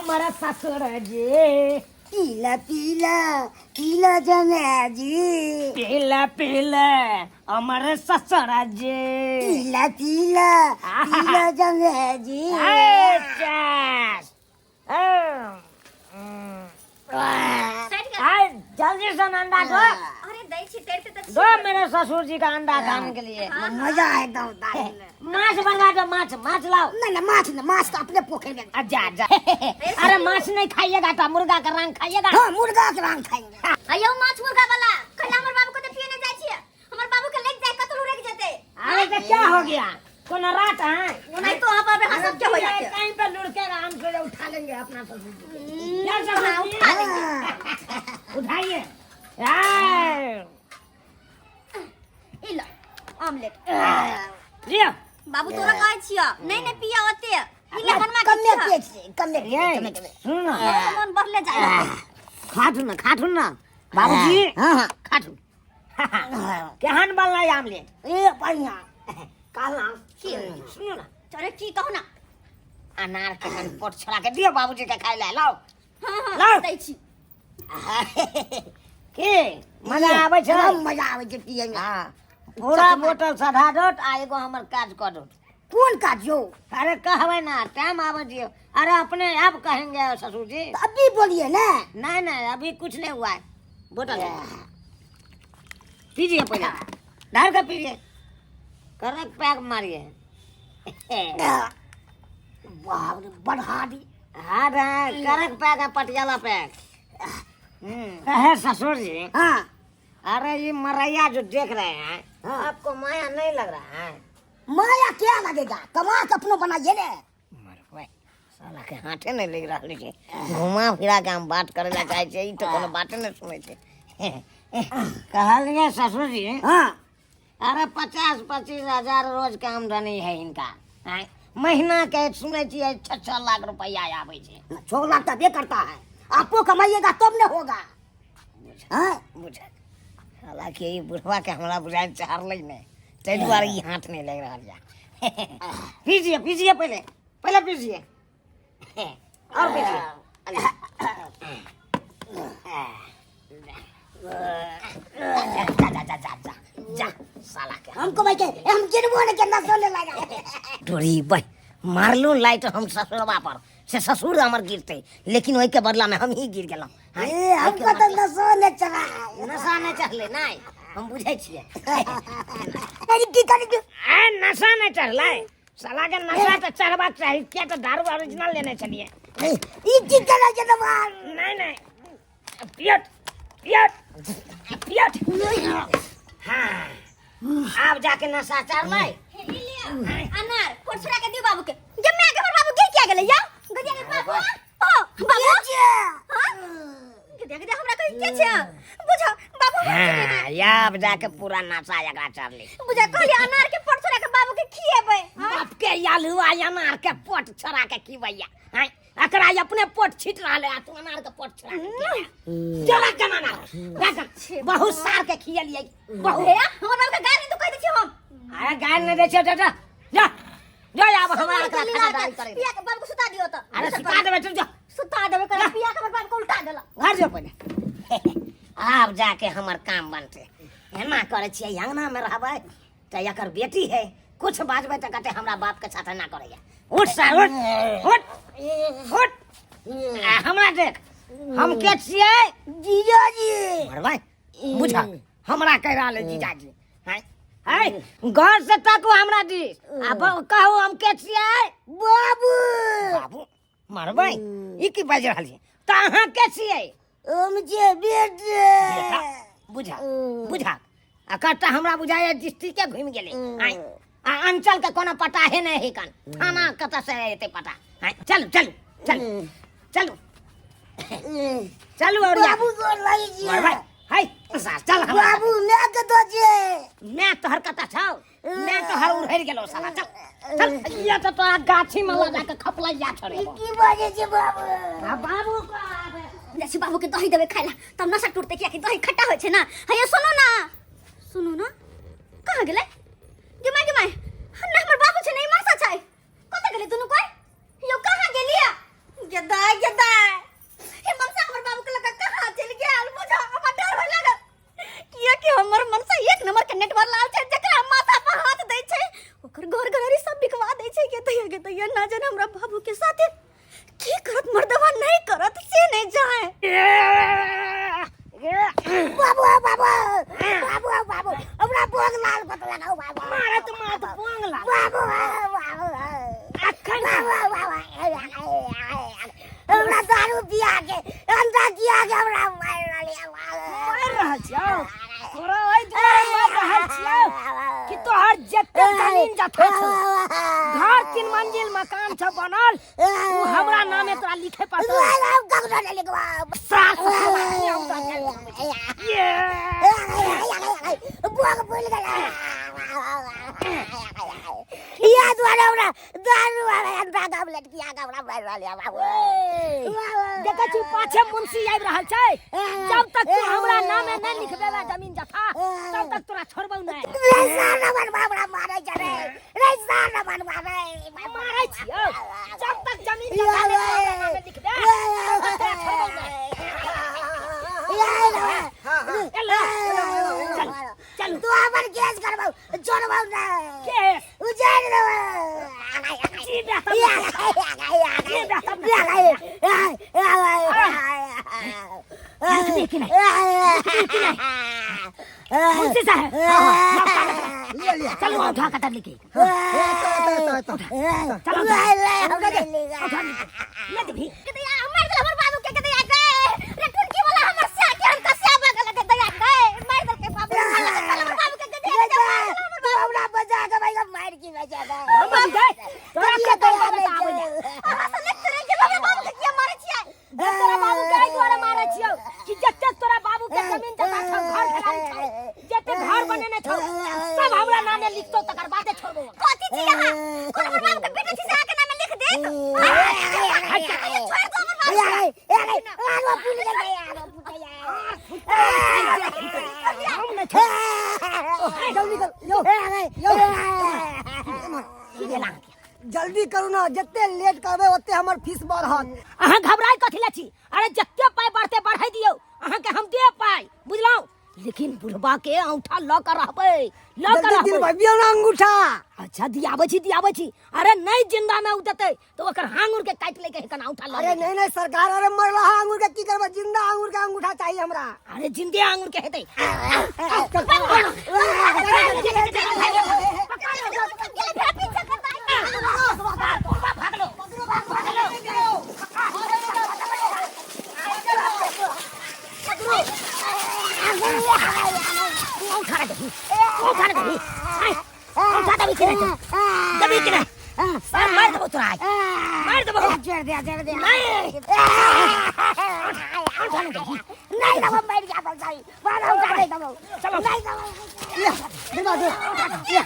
हमर ससुर जी। पीला पीला पीला जमाजी। पीला पीला हमर ससुर जी। पीला पीला पीला जमाजी। ए, चस। आए, जल्दी से अंडा दो। अरे दै छी तैरते तऽ दो मेरे ससुर जी का अंडा खाने के लिए। मजा है एकदम दाल में। माछ बनवा दो, माछ माछ लाओ। नहीं नहीं माछ नहीं, माछ तो अपने पोखर में। अच्छा अच्छा। अरे माछ नहीं खाइएगा तो मुर्गा का रंग खाइएगा। हाँ मुर्गा के रंग खाएंगे। अयो माछ मुर्गा वाला कल हमर बाबू को तो पिए नहीं जाय छी, हमर बाबू के लेग जाय कतौ रुक जेतै। अरे तो क्या हो गया, कोनो रात है नहीं तो वहाँ पर हम सब क्या हो जाते हैं। कहीं पर लुढ़के हम फिर उठा लेंगे अपना ससुर जी को। क्या ससुर जी? उठा लेंगे। उठाइए। ई लो ऑमलेट। लियो। बाबू तोरा कहै छियो नहीं नहीं पिया ओते ई ले बनवा के कमे छियो। पेट से, कमे पेट, कमे कमे। सुन ना। तोरा मन बढ़ले जाय। खाथुन ना, खाथुन ना बाबूजी। हाँ, हाँ। खाथुन। केहन बनलै आमलेट? ए बढ़िया। कहलहुँ की? सुनू ना। अरे की कहू ना। अनार के कनि पोट छोड़ा के दियौ बाबूजी के खाइ लए। लाउ। हाँ, हाँ, लाउ। दै छी। की मजा आबै छै? एकदम मजा आबै छै पियै में। हाँ, पूरा बोतल सधा दोत आ एगो हमर काज कऽ दोत। कोन काज यौ? अरे कहबै ना, टाइम आबै दियौ। अरे अपने आप कहेंगे ससुर जी। तो अभी बोलिए ना। नहीं नहीं अभी कुछ नहीं हुआ है। बोतल पीजिए पहले, धार का पीजिए, करक पैक मारिए। बाप रे बढ़ा दी। हाँ रे, करक पैक है, पटियाला पैक। है ससुर जी। हाँ। अरे ये मरैया जो देख रहे हैं, हाँ। आपको माया नहीं लग रहा है? माया क्या लगेगा, कमा के अपनो बनाइए ने। मरबै साला के हाथे नहीं लग रहा है। घुमा फिरा के हम बात करे ला चाहे छियै, ई तो कोनो बाते नहीं सुनै छै। कहलिए ससुर जी। हाँ। अरे 50-25 हजार रोज के आमदनी है इनका। हैं? महीना के सुनै छियै 6-6 लाख रुपया आबै छै। 6 लाख तबे करता है, आपको कमाइएगा तब न होगा। हाँ? बुझ हालांकि ई बुढ़वा के हमरा बुझाइ चढ़लै नहि, ताहि दुआरे ई हाथ नहि लागि रहल यऽ। पीजिए पीजिए, पहले पहले पीजिए और पीजिए। जा जा जा जा जा जा साला के हमको भाई के हम गिरबो ने के नसो ने लगा। डोरी बह मारलू लाइट हम ससुरवा पर से ससुर हमर गिरते, लेकिन ओहि के बदला में हम ही गिर गेलहुँ। ए हमको तो नसो ने चढ़ा। नशा नहि चढ़ले नहि, हम बुझै छियै। अरे की करी तू? आ नशा नहि चढ़लै साला के, नशा तऽ चढ़बाक चाही, किया तऽ दारू ओरिजिनल लेने छलियै। ए, ई की करै छै तोहार? नहि नहि पियत पियत पियत। हाँ आब जाके नशा चढ़लै। हे, ई ले अनार पोट छोड़ा के दियौ बाबू के। गे my के हमर बाबू गिर किया गेलै यौ? गदिया के बाबू। ओ बाबू। हाँ? गदिया गदिया हमरा कहि के छै? बुझा बाबू हमर हाँ, आब जाके पूरा नशा एकरा चढ़लै। बुझा कहलियै अनार के पोट छोड़ा के बाबू के खिएबै। हाँ? बाप के आलू आ अनार के पोट छोड़ा के खिबैया। हाँ, एकरा अपने पोट छीट रहल है, आ तू अनार के पोट छोड़ा के खिया। जरा के अनार, राख, बहुत सार के खियलियै, बहुत। हे, हमर बाबू के गारि तो कहि दै छी हम। अरे गारि नहि दै छियै, जा, जा, जा, जा, आब हमरा एकरा जल्दी खाना लाल करे। पिया के बाबू के सुता दियौ तऽ। अरे सुता देबै, तू जा। सुता देबै, करे पिया के हमर बाबू के उल्टा देलक। घर जो पहिले। आब जाके हमर काम बनतै। एना करै छियै, अंगना में रहबै तऽ एकर बेटी है, कुछ बाजबै तऽ कहतै हमरा बाप के साथ एना करैया। उठ सार, उठ, उठ, उठ। आ हमरा देख, हम के छियै? जीजाजी। मरबै, बुझ, हमरा कहि रहल है जीजाजी। हैं? हैं? घर से ताकू हमरा दिस। आ कहू हम के छियै? बाबू। बाबू, मरबै, ई की बाजि रहल छियै? तऽ अहाँ के छियै? हम छियै बेटे। बेटा, बुझा, बुझा। आ कतऽ हमरा बुझाइए डिस्ट्रिक्टे घुमि गेलै। आँय, आ अंचल के कोनो पता हे नहि है कन, थाना कतऽ से एतै पता। आँय, चलू चलू चलू चलू चलू और बाबू गोर लागै छियै। मरबै, है, सास, चल हमरा बाबू, मैं कतऽ छियै? मैं तोहर कतऽ छौ? मैं तोहर उड़ैर गेलौ साला। चल चल, ये तऽ तोरा गाछी में लगा के खपलैया छोड़े। ई की बाजै छै बाबू? आ बाबू को आबे। जाइ छी बाबू के दही देबै खाइ ला, तब नशा टूटतै, कियाकि दही खट्टा होइ छै ना। हैया सुनू ना, सुनू ना, कहाँ गेलै? गे my, गे my, ना हमर बाबू छै ना, ई मासा छै। कतऽ गेलै दुनू कोइ? यौ कहाँ गेलियै? गे दाइ, गे दाइ। हमरा बाबू के साथे की करत मर्दवा नहीं करत से नहीं जाए। बाबू बाबू बाबू बाबू हमरा बोग लाल पत लगाऊ बाबू। मारत मारत बोंग लाल। बाबू बाबू अखन बाबू हमरा दारू पिया के अंडा किया के हमरा मार रहल। मार रहल छियौ तोरा, ओहि दुआरे मार रहल छियौ कि तोहर जते जमीन जथा छौ, घर 3 मंजिल मकान छौ बनल, उ हमरा नामे तोरा लिखे पड़तौ। ककरो नहि लिखबाब। सास ससुर हम तोरा जेल में ये बोग भूल गेल या दुआरे हमरा दारू अंडा गमलेट किया के हमरा मार रहल बाबू। देखै छी पाछे मुंशी आबि रहल छै। जब तक तू हमरा नामे नहि लिखबेला जमीन जथा तब तक तोरा छोड़बौ नहि। रे सारा बनवा हमरा मारै छै रे, रे सारा बनवा रे। मारै छियौ, जब तक जमीन जथा नहि तोरा हमरा नामे लिखबे तब तक तोरा छोड़बौ नहि। एला, चल चल। तू हमर केस करबौ, छोड़बौ नहि। केस उजाड़ देबौ। जी बेटा जी बेटा। लिखबी कि नहि? मुंशी साहेब, लाओ कागज। लिया लिया। चलू उठा कतर लिखी। चलो। उठा लिखी ले देबी। गदया मार देल हमर बाबू के। गदया गए रे टुनकी वाला हमर स्या के हमका स्या बगल के दया गए मार देल के बाबू हमर बाबू के। गदया गदया मार देल हमर तू हमरा बचा के भाई मार की बचा के हम जाय तोरा के दौड़ बता आबै ले। अहाँ से लिख रहे के हमर बाबू के किया मारे छियै? जे तोरा बाबू के एहि दुआरे मारै छियौ कि जते तोरा बाबू के जमीन जथा छौ, घर घरारी छौ, जते घर बनेने छौ, सब हमरा नामे लिखतौ तकर बादे छोड़बौ। कथी छी अहाँ? कोन हमर बाबू के बेटा छी से अहाँ के नामे लिख देत? छोड़ दो हमर बाबू के। हम नहि छोड़ब। जल्दी कर यो यो। की भेल अहाँके? जल्दी करू ना, जते लेट करबै ओते हमर फीस बढ़त। अहाँ घबराइ कथी लए छी? अरे जते पाइ बढ़ते बढ़ै दियौ, अहाँके हम देब पाइ, बुझलहुँ? लेकिन बुढ़बा के औंठा लऽ कऽ रहबै, लऽ कऽ जल्दी रहबै। दिलबबियौ ना अंगूठा। अच्छा दियाबै छी, दियाबै छी। अरे नहि जिंदा में उ देतै तऽ ओकर हांगुर के काटि लैके कना औंठा लऽ अरे लेतै। नहीं नहीं सरकार, अरे मरला अंगूर के की करबै? जिंदा अंगूर के अंगूठा चाहिए हमरा। अरे जिंदे आंगुर के हेतै। तू औंठा रे दही, औंठा रे दही, आय, औंठा देबी कि नहि? देबी कि नहि? सर मारि देबौ तोरा आइ, मारि देबौ। छोड़ दे, छोड़ दे। नहीं, औंठा नहि दही। नहीं देबो, मर जा सही बारह उठा नहीं देबो। चलो। नहीं देबो। लिया दिलवा दे लिया।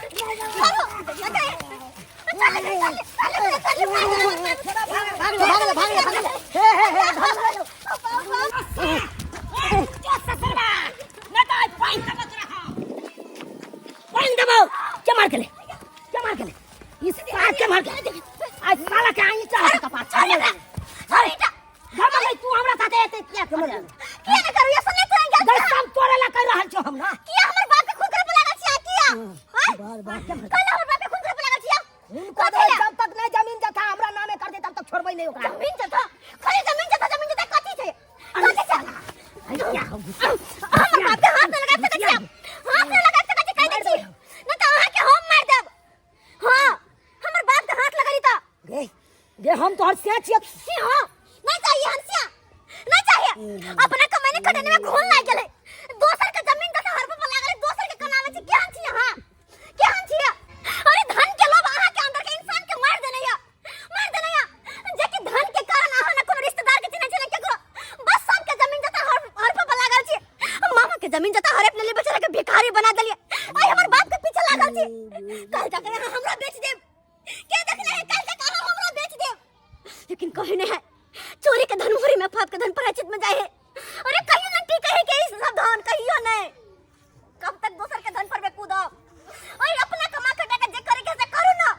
भाग ले भाग ले भाग ले भाग ले, हे हे हे, भाग ले। जो ससुरबा नहि तऽ आइ पानि देबौ तोरा हम, पानि देबौ। के मार गेलै? के मार गेलै? ई सार के मार गेलै? आइ साला के आइ चाह कपार छाड़े घबराइ। तू हमरा साथे एते किया कर? किया न करू? ये सुनने तो गई सब तोरे ला कर रहल छौ हम ना। किया हमर बाप के खून करे पे लागल छियै? किया बार बार कल हमर बाप के खून करे पे लागल छियै? हुनको दे, जब तक नहीं जमीन जथा हमरा नामे कर दे तब तक छोड़बै नहीं ओकरा। जमीन जथा? खाली जमीन जथा, जमीन जथा कथी छै? कथी छै? अरे क्या हो? हमर बाप के हाथ न लगा सकै छियै, हाथ न लगा सकै छियै, कहि दै छी, न तऽ अहाँ के हम मारि देब। हां, हमर बाप के हाथ लगली तऽ गे गे, हम तोहर से छियै। की हां नहीं चाहिए हमसिया, नहीं चाहिए। अपना कमाने खटने में घून लाग गेलै, दोसर के जमीन जथा हड़प पर लागल, दोसर के कमावे छी। केहन छी अहाँ? केहन छी? अरे धन के लोभ अहाँ के अंदर के इंसान के मार देने या, मार देने या। जे कि धन के कारण अहाँ न कोनो रिश्तेदार के चिन्है छी न केकरो, बस सबके जमीन जथा हड़प पर लागल छी। मामा के जमीन जथा हड़प लेले, बेचारा के भिखारी बना देलिए। आइ हमर बाप के पीछे लागल छी। कल तक अहाँ हमरा बेच देब, के देखले है? कल तक अहाँ हमरा बेच देब। लेकिन कहे नहीं है, चोरी के धन मोरी में, फाप के धन प्रायश्चित में जाए है। अरे कहियो न टिके है के ई सब धन, कहियो नहीं। कब तक दोसर के धन पर में कूदब? अरे अपना कमा खटा के जे करे के से करू ना।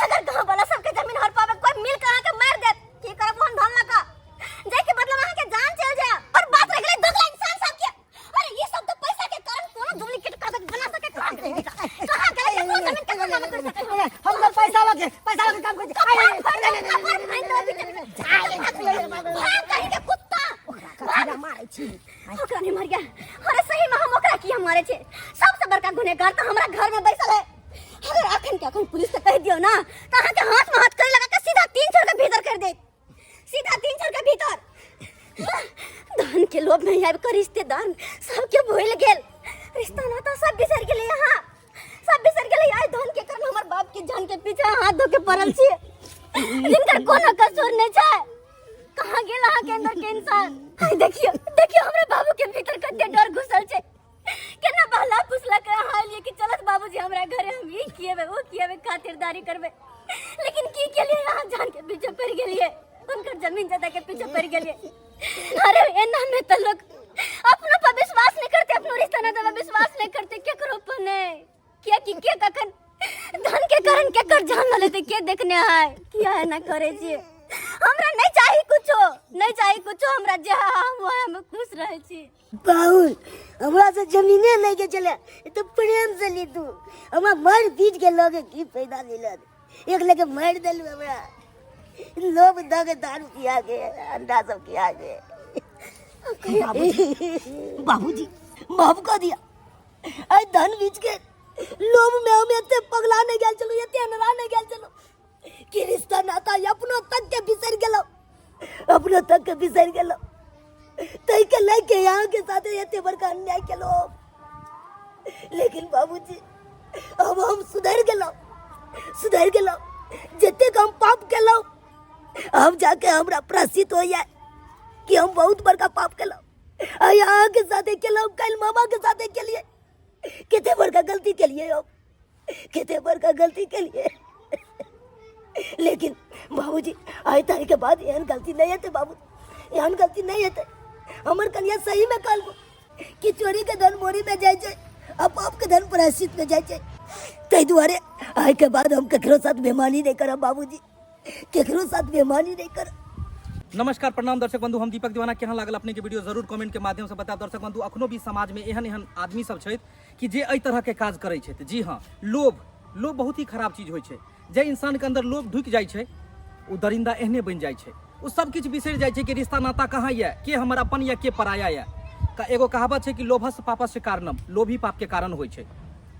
अगर गांव वाला सबके जमीन हर पावे कोई मिल के अहाँ के मार देत, की करब ओहन धन लगा जाय के मतलब अहाँ के जान चल जाए? और बात रह गेलै दोगला इंसान सब के। अरे ये सब तो पैसा के कारण कोनो डुप्लीकेट कागज बना सके। कहाँ गेलै? कहाँ गेलै? केकरो जमीन केकरो नाम कर सके? हम तो पैसा लगे, पैसा लगे काम कर। कपार फाइन देबै बीच में। भाग कहीं के कुत्ता। ओकरा कथी मारै छी? ओकरा नहीं मारिया। अरे सही में हम ओकरा किया मारे छे? सबसे बड़का गुनहगार तो हमरा घर में बैसल है। अगर अखन के अखन पुलिस के कह दियो ना तो अहाँ के हाथ में हाथ कड़ी लगा के सीधा 3 छोर के भीतर कर दे, सीधा 3 छोर के भीतर। धन के लोभ में आबि के रिश्तेदार सबके भूल गेल, रिश्ता नाता सब बिसर गेले, यहाँ सब बिसर गेले। आइ धन के कारण हमर बाप के जान के पीछे हाथ धो के पड़ल छी, जिनकर कोनो कसूर नहीं छै। कहाँ गेल अहाँ के अंदर के इंसान? आइ देखियो देखियो हमरा बाबू के भीतर कते डर घुसल छै। केना बहला फुसला के अहाँ एलियै कि चलत बाबूजी हमरा घरे, हम ई किएबै ओ किएबै, खातिरदारी करबै, लेकिन की केलियै? अहाँ जान के पीछे पड़ि गेलियै, हुनकर जमीन जायदा के पीछे पड़ि गेलियै। अरे एना में तो लोग अपनो पर विश्वास नहीं करते, अपनो रिश्ता नाता पर विश्वास नहीं करते, केकरो पर नहीं। किया कि के कखन धन के कारण केकर जान ल लेते के देखने है। किया एना करे छी? हमरा नहीं चाही कुछो, नहीं चाही कुछो, हमरा जे हम वह हम खुश रहे छी। बाबू हमरा से जमीने ले के चले तो प्रेम से ली तू, हमरा मार पीट के लगे की फायदा मिलत? एक लेके मार देलू, हमरा लोभ दऽ के दारू पिया के अंडा सब खिया के। बाबूजी, बाबूजी माफ कर दिया। आई धन बीच के लोभ में हम एते पगला नहीं गेल चलू, एते अनरा नहीं गेल चलू कि रिश्ता नाता अपनो तक के बिसर गेलो, अपनो तक के बिसर गेलो। तै के लय के यहाँ के साथे एते बड़का अन्याय केलो। लेकिन बाबूजी अब हम सुधर गेलो, सुधर गेलो। जते हम पाप केलो हम जाके हमरा प्रायश्चित हो जाए कि हम बहुत बड़का पाप केलो। आ यहाँ के साथे केलो, कल मामा के साथे केलिए, कितने बड़का गलती केलिए हम, कितने बड़का गलती केलिए। लेकिन बाबूजी आइ तारीख के बाद एहन गलती नहीं हेतै बाबू, एहन गलती नहीं हेतै। हमर कनिया सही में कहलको कि चोरी के धन बोरी में जाइ छै आ पाप के धन प्रायश्चित में जाइ छै। ताहि दुआरे आइ के बाद हम ककरो साथ बेमानी नहीं करब बाबूजी, ककरो साथ बेमानी नहीं करब। नमस्कार प्रणाम दर्शक बंधु, हम दीपक दीवाना। केहन लागल अपने के वीडियो जरूर कमेंट के माध्यम से बतायब। दर्शक बंधु अखनो भी समाज में एहन एहन आदमी सब छथि कि जे एहि तरह के काज करै छथि। जी हाँ, लोभ, लोभ बहुत ही खराब चीज होइ छै। जे इंसान के अंदर लोभ ढुकि जाइ छै ओ दरिंदा एहने बनि जाइ छै, ओ सब किछु बिसरि जाइ छै कि रिश्ता नाता कहाँ यऽ, के हमर अपन यऽ, के पराया यऽ। एगो कहावत छै कि लोभस पापस्य कारणम, लोभ ही पाप के कारण होइ छै।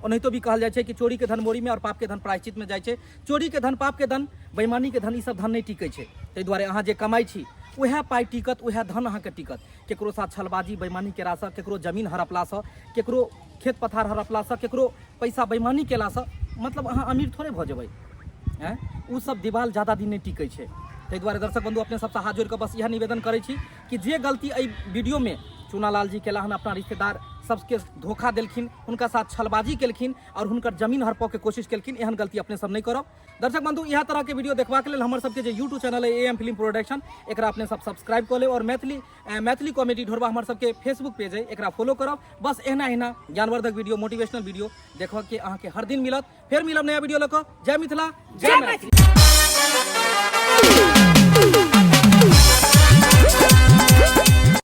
ओनाहितो भी कहल जाइ छै कि चोरी के धन मोरी में और पाप के धन प्रायश्चित में जाइ छै। चोरी के धन, पाप के धन, बेईमानी के धन, ई सब धन नहि टिकै छै। ताहि दुआरे अहाँ जे कमाइ छी उएह पाइ टिकत, उएह धन अहाँके टिकत। केकरो साथ छलबाजी बेईमानी केलासँ, केकरो जमीन हड़पलासँ, केकरो खेत पथार हड़पलासँ, केकरो पैसा बेईमानी केलासँ मतलब अहाँ अमीर थोड़े भऽ जेबै। आँय, ओ सब दिवाल ज्यादा दिन नहि टिकै छै। ताहि दुआरे दर्शक बंधु अपने सबसँ हाथ जोड़ि कऽ बस इएह निवेदन करै छी कि जे गलती एहि वीडियोमे चुनालाल जी केला हन, अपना रिश्तेदार सबके धोखा देलखिन, हुनका साथ छलबाजी केलखिन और हुनकर जमीन हड़पऽके कोशिश केलखिन, एहन गलती अपने सब नहि करब। दर्शक बंधु इएह तरह के वीडियो देखबाक लेल हमर सबके जे यूट्यूब चैनल है ए एम फिल्म प्रोडक्शन, एकरा अपने सब सब्सक्राइब कऽ लेब और मैथिली मैथिली कॉमेडी ढोरबा हमर सबके फेसबुक पेज है, एकरा फॉलो करब। बस एहना एहना ज्ञानवर्धक वीडियो, मोटिवेशनल वीडियो देखऽ के अहाँके हर दिन मिलत। फेर मिलब नया वीडियो लऽ कऽ। जय मिथिला, जय मैथिली।